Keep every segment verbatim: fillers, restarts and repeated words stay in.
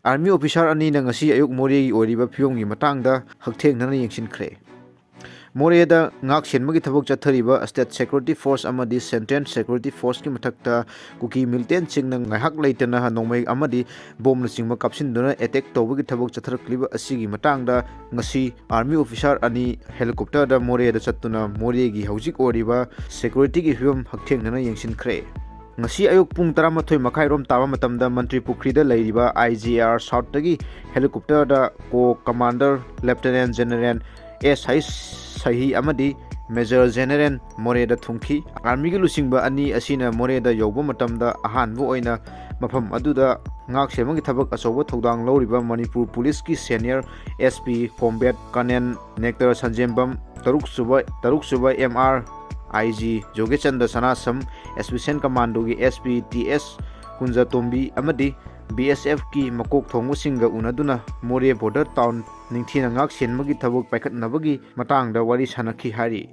Army officer ꯑꯅꯤꯅ ꯉꯁꯤ ꯑꯌꯨꯛ ꯃꯣꯔꯦꯒꯤ ꯑꯣꯏꯔꯤꯕ ꯐꯤꯕꯝꯒꯤ ꯃꯇꯥꯡꯗ ꯍꯛꯊꯦꯡꯅꯅ ꯌꯦꯡꯁꯤꯟꯈ꯭ꯔꯦ꯫ ꯃꯣꯔꯦꯗ ꯉꯥꯛ ꯁꯦꯟꯕꯒꯤ ꯊꯕꯛ ꯆꯠꯊꯔꯤꯕ State Security Force ꯑꯃꯗꯤ Central Security Forceꯀꯤ ꯃꯊꯛꯇ ꯀꯨꯀꯤ militantꯁꯤꯡꯅ ꯉꯥꯏꯍꯥꯛ ꯂꯩꯇꯅ ꯅꯣꯡꯃꯩ ꯑꯃꯗꯤ ꯕꯣꯝꯅꯆꯤꯡꯕ ꯀꯥꯞꯁꯤꯟꯗꯨꯅ attack ꯇꯧꯕꯒꯤ ꯊꯕꯛ ꯆꯠꯊꯔꯛꯂꯤꯕ ꯑꯁꯤꯒꯤ ꯃꯇꯥꯡꯗ ꯉꯁꯤ Army officer ꯑꯅꯤ helicopterꯗ ꯃꯣꯔꯦꯗ ꯆꯠꯇꯨꯅ ꯃꯣꯔꯦꯒꯤ ꯍꯧꯖꯤꯛ ꯑꯣꯏꯔꯤꯕ securityꯒꯤ ꯐꯤꯕꯝ ꯍꯛꯊꯦꯡꯅꯅ ꯌꯦꯡꯁꯤꯟꯈ꯭ꯔꯦ꯫ ꯉꯁꯤ ꯑꯌꯨꯛ ꯄꯨꯡ ꯇꯔꯥꯃꯥꯊꯣꯏ ꯃꯈꯥꯏꯔꯣꯝ ꯇꯥꯕ ꯃꯇꯝꯗ ꯃꯟꯇ꯭ꯔꯤ ꯄꯨꯈ꯭ꯔꯤꯗ ꯂꯩꯔꯤꯕ I G R Southꯇꯒꯤ helicopterꯗ Co Commander Lieutenant General S H ꯁꯍꯤ ꯑꯃꯗꯤ Major General ꯃꯣꯔꯦꯗ ꯊꯨꯡꯈꯤ꯫ Armyꯒꯤ ꯂꯨꯆꯤꯡꯕ ꯑꯅꯤ ꯑꯁꯤꯅ ꯃꯣꯔꯦꯗ ꯌꯧꯕ ꯃꯇꯝꯗ ꯑꯍꯥꯟꯕ ꯑꯣꯏꯅ ꯃꯐꯝ ꯑꯗꯨꯗ ꯉꯥꯛ ꯁꯦꯟꯕꯒꯤ ꯊꯕꯛ ꯑꯆꯧꯕ ꯊꯧꯗꯥꯡ ꯂꯧꯔꯤꯕ ꯃꯅꯤꯄꯨꯔ ꯄꯨꯂꯤꯁꯀꯤ senior S P Combat Colonel Nectar Sanjenbam, ꯇꯔꯨꯛꯁꯨꯕ, ꯇꯔꯨꯛꯁꯨꯕ M R I G Jogechanda Sanasam, Special Commandoꯒꯤ S P T S Kunjatombi ꯑꯃꯗꯤ B S Fꯀꯤ ꯃꯀꯣꯛ ꯊꯣꯡꯕꯁꯤꯡꯒ ꯎꯅꯗꯨꯅ ꯃꯣꯔꯦ border town ꯅꯤꯡꯊꯤꯅ ꯉꯥꯛ ꯁꯦꯟꯕꯒꯤ ꯊꯕꯛ ꯄꯥꯏꯈꯠꯅꯕꯒꯤ ꯃꯇꯥꯡꯗ ꯋꯥꯔꯤ ꯁꯥꯅꯈꯤ ꯍꯥꯏꯔꯤ꯫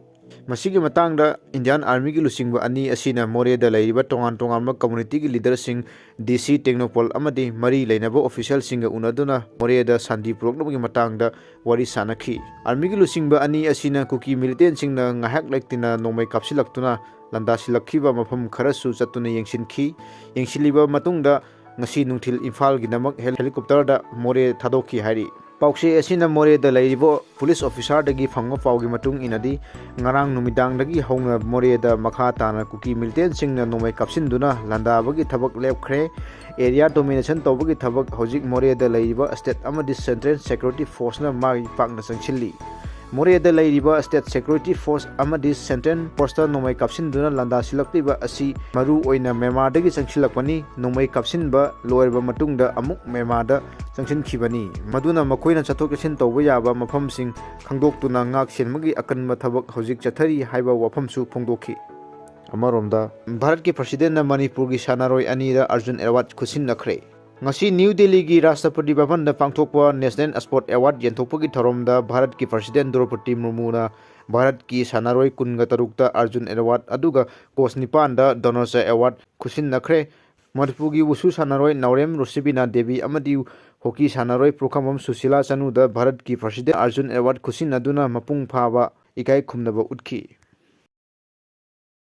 ꯃꯁꯤꯒꯤ ꯃꯇꯥꯡꯗ Indian Armyꯒꯤ ꯂꯨꯆꯤꯡꯕ ꯑꯅꯤ ꯑꯁꯤꯅ ꯃꯣꯔꯦꯗ ꯂꯩꯔꯤꯕ ꯇꯣꯉꯥꯟ ꯇꯣꯉꯥꯟꯕ communityꯒꯤ leaderꯁꯤꯡ, D C ꯇꯦꯡꯅꯧꯄꯜ ꯑꯃꯗꯤ ꯃꯔꯤ ꯂꯩꯅꯕ officialꯁꯤꯡꯒ ꯎꯅꯗꯨꯅ ꯃꯣꯔꯦꯗ ꯁꯥꯟꯇꯤ ꯄꯨꯔꯛꯅꯕꯒꯤ ꯃꯇꯥꯡꯗ ꯋꯥꯔꯤ ꯁꯥꯅꯈꯤ꯫ Armyꯒꯤ ꯂꯨꯆꯤꯡꯕ ꯑꯅꯤ ꯑꯁꯤꯅ ꯀꯨꯀꯤ militantꯁꯤꯡꯅ ꯉꯥꯏꯍꯥꯛ ꯂꯩꯇꯅ ꯅꯣꯡꯃꯩ ꯀꯥꯞꯁꯤꯜꯂꯛꯇꯨꯅ ꯂꯥꯟꯗꯥꯁꯤꯜꯂꯛꯈꯤꯕ ꯃꯐꯝ ꯈꯔꯁꯨ ꯆꯠꯇꯨꯅ ꯌꯦꯡꯁꯤꯟꯈꯤ꯫ ꯌꯦꯡꯁꯤꯜꯂꯤꯕ ꯃꯇꯨꯡꯗ ꯉꯁꯤ ꯅꯨꯡꯊꯤꯜ ꯏꯝꯐꯥꯜꯒꯤꯗꯃꯛ ꯍꯦ-, helicopterꯗ ꯃꯣꯔꯦ ꯊꯥꯗꯣꯛꯈꯤ ꯍꯥꯏꯔꯤ꯫ ꯄꯥꯎꯆꯦ ꯑꯁꯤꯅ ꯃꯣꯔꯦꯗ ꯂꯩꯔꯤꯕ police officerꯗꯒꯤ ꯐꯪꯕ ꯄꯥꯎꯒꯤ ꯃꯇꯨꯡ ꯏꯟꯅꯗꯤ, ꯉꯔꯥꯡ ꯅꯨꯃꯤꯗꯥꯡꯗꯒꯤ ꯍꯧꯅ ꯃꯣꯔꯦꯗ ꯃꯈꯥ ꯇꯥꯅ ꯀꯨꯀꯤ militantꯁꯤꯡꯅ ꯅꯣꯡꯃꯩ ꯀꯥꯞꯁꯤꯟꯗꯨꯅ ꯂꯥꯟꯗꯥꯕꯒꯤ ꯊꯕꯛ ꯂꯦꯞꯈ꯭ꯔꯦ꯫ Area domination ꯇꯧꯕꯒꯤ ꯊꯕꯛ ꯍꯧꯖꯤꯛ ꯃꯣꯔꯦꯗ ꯂꯩꯔꯤꯕ state ꯑꯃꯗꯤ central security forceꯅ ꯃꯥꯏ ꯄꯥꯛꯅ ꯆꯪꯁꯤꯜꯂꯤ꯫ ꯃꯣꯔꯦꯗ ꯂꯩꯔꯤꯕ state security force ꯑꯃꯗꯤ central forceꯇ ꯅꯣꯡꯃꯩ ꯀꯥꯞꯁꯤꯟꯗꯨꯅ ꯂꯥꯟꯗꯥꯁꯤꯜꯂꯛꯂꯤꯕ ꯑꯁꯤ ꯃꯔꯨ ꯑꯣꯏꯅ ꯃ꯭ꯌꯥꯟꯃꯥꯔꯗꯒꯤ ꯆꯪꯁꯤꯜꯂꯛꯄꯅꯤ꯫ ꯅꯣꯡꯃꯩ ꯀꯥꯞꯁꯤꯟꯕ ꯂꯣꯏꯔꯕ ꯃꯇꯨꯡꯗ ꯑꯃꯨꯛ ꯃ꯭ꯌꯥꯟꯃꯥꯔꯗ ꯆꯪꯁꯤꯟꯈꯤꯕꯅꯤ꯫ ꯃꯗꯨꯅ ꯃꯈꯣꯏꯅ ꯆꯠꯊꯣꯛ ꯆꯠꯁꯤꯟ ꯇꯧꯕ ꯌꯥꯕ ꯃꯐꯝꯁꯤꯡ ꯈꯪꯗꯣꯛꯇꯨꯅ ꯉꯥꯛ ꯁꯦꯟꯕꯒꯤ ꯑꯀꯟꯕ ꯊꯕꯛ ꯍꯧꯖꯤꯛ ꯆꯠꯊꯔꯤ ꯍꯥꯏꯕ ꯋꯥꯐꯝꯁꯨ ꯐꯣꯡꯗꯣꯛꯈꯤ꯫ ꯑꯃꯔꯣꯝꯗ, ꯚꯥꯔꯠꯀꯤ presidentꯅ ꯃꯅꯤꯄꯨꯔꯒꯤ ꯁꯥꯟꯅꯔꯣꯏ ꯑꯅꯤꯗ Arjun Award ꯈꯨꯠꯁꯤꯟꯅꯈ꯭ꯔꯦ꯫ ꯉꯁꯤ ꯅ꯭ꯌꯨ ꯗꯦꯜꯂꯤꯒꯤ ꯔꯥꯁꯇ꯭ꯔꯄꯇꯤ ꯚꯕꯟꯗ ꯄꯥꯡꯊꯣꯛꯄ National Sport Award ꯌꯦꯟꯊꯣꯛꯄꯒꯤ ꯊꯧꯔꯝꯗ ꯚꯥꯔꯠꯀꯤ president ꯗ꯭ꯔꯧꯄꯗꯤ ꯃꯨꯔꯃꯨꯅ ꯚꯥꯔꯠꯀꯤ ꯁꯥꯟꯅꯔꯣꯏ ꯀꯨꯟꯒ ꯇꯔꯨꯛꯇ Arjun Award ꯑꯗꯨꯒ coach ꯅꯤꯄꯥꯟꯗ Dhananjay Award ꯈꯨꯠꯁꯤꯟꯅꯈ꯭ꯔꯦ꯫ ꯃꯅꯤꯄꯨꯔꯒꯤ ꯋꯨꯁꯨ ꯁꯥꯟꯅꯔꯣꯏ ꯅꯥꯎꯔꯦꯝ ꯔꯣꯁꯤꯕꯤꯅꯥ ꯗꯦꯕꯤ ꯑꯃꯗꯤ ꯍꯣꯀꯤ ꯁꯥꯟꯅꯔꯣꯏ ꯄꯨꯈ꯭ꯔꯝꯕꯝ ꯁꯨꯁꯤꯂꯥ ꯆꯅꯨꯗ ꯚꯥꯔꯠꯀꯤ ꯄ꯭ꯔꯁꯤꯗꯦꯟ ꯑꯥꯔꯖꯨꯟ ꯑꯦꯋꯥꯔꯗ ꯈꯨꯠꯁꯤꯟꯅꯗꯨꯅ ꯃꯄꯨꯡ ꯐꯥꯕ ꯏꯀꯥꯏ ꯈꯨꯝꯅꯕ ꯎꯠꯈꯤ꯫